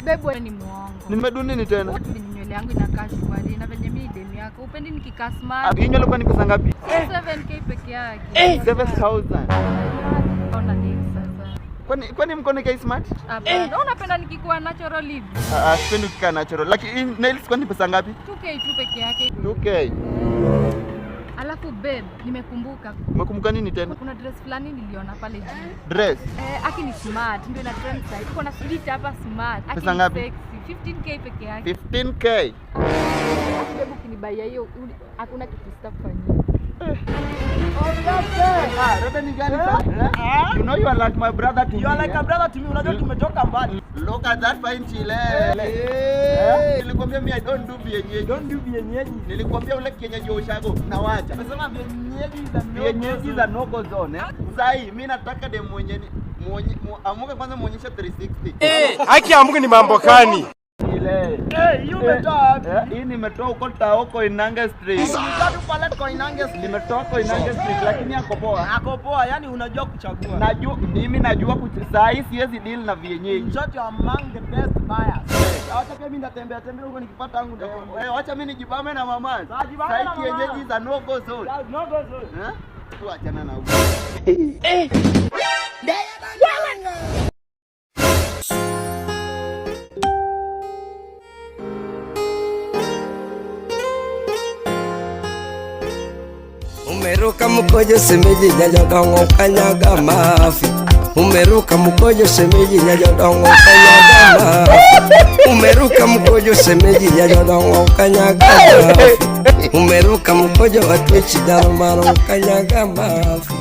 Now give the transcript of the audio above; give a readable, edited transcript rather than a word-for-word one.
Babe, wewe ni muongo. Nimedo nini tena? Venye nywele yangu inakaa shwari na venye mimi ni demu yako. Upendi nikikaa smart. Hii nywele kwani pesa ngapi? 7K peke yake. 7000. Ona nini sasa? Kwani mkono kai smart? Hapana, unapenda nikikuwa natural hivi. Ah, sipendi ukikaa natural. Lakini hii nails kwani pesa ngapi? 2K tu peke yake. 2K. Alafu babe, nimekumbuka. Umekumbuka nini tena? Kuna dress fulani niliona pale juu. Dress. Eh, aki ni smart, ndio ina trend sasa. Iko na slit hapa smart. Aki Pesa ni ngapi? sexy. 15K peke yake. 15K. Aki babe, ukinibaia hiyo hakuna kitu sitakufanyia. Ah, rada ni gani sasa? You know you are like my brother to You are me. like a brother to me. Unajua tumetoka mbali. Look at that fine chile. Eh. Nilikwambia mimi I don't do vienyeji. Don't do vienyeji. Nilikwambia ule kienyeji wa ushago nawacha. Umesema vienyeji za no Vienyeji za no go zone eh. Sai mimi nataka dem mwenye ni mwenye amuke kwanza muonyeshe 360. Haki ya Mungu ni mambo gani? Ile. Eh, hiyo umetoa wapi? Eh, hii nimetoa huko Taoko Inange Street. Tatu pale Koinange Street. Nimetoa Koinange Street lakini ako poa. Ako poa, yani unajua kuchagua. Najua mimi najua saa hii siwezi deal na vienyeji. In short, you are among the best buyers. Acha pia mimi nitatembea tembea huko nikipata yangu nitakwambia. Eh, wacha mimi nijibame na mama. Sawa, jibame Saa na hii mama. kienyeji za no go zone. No go zone. Eh? Tu achana na huko. Umeruka mkojo semeji nyajodongo kanyaga mafi. Umeruka mkojo semeji nyajodongo kanyaga mafi. Umeruka mkojo semeji nyajodongo kanyaga mafi. Umeruka mkojo watwichi darumaro kanyaga mafi.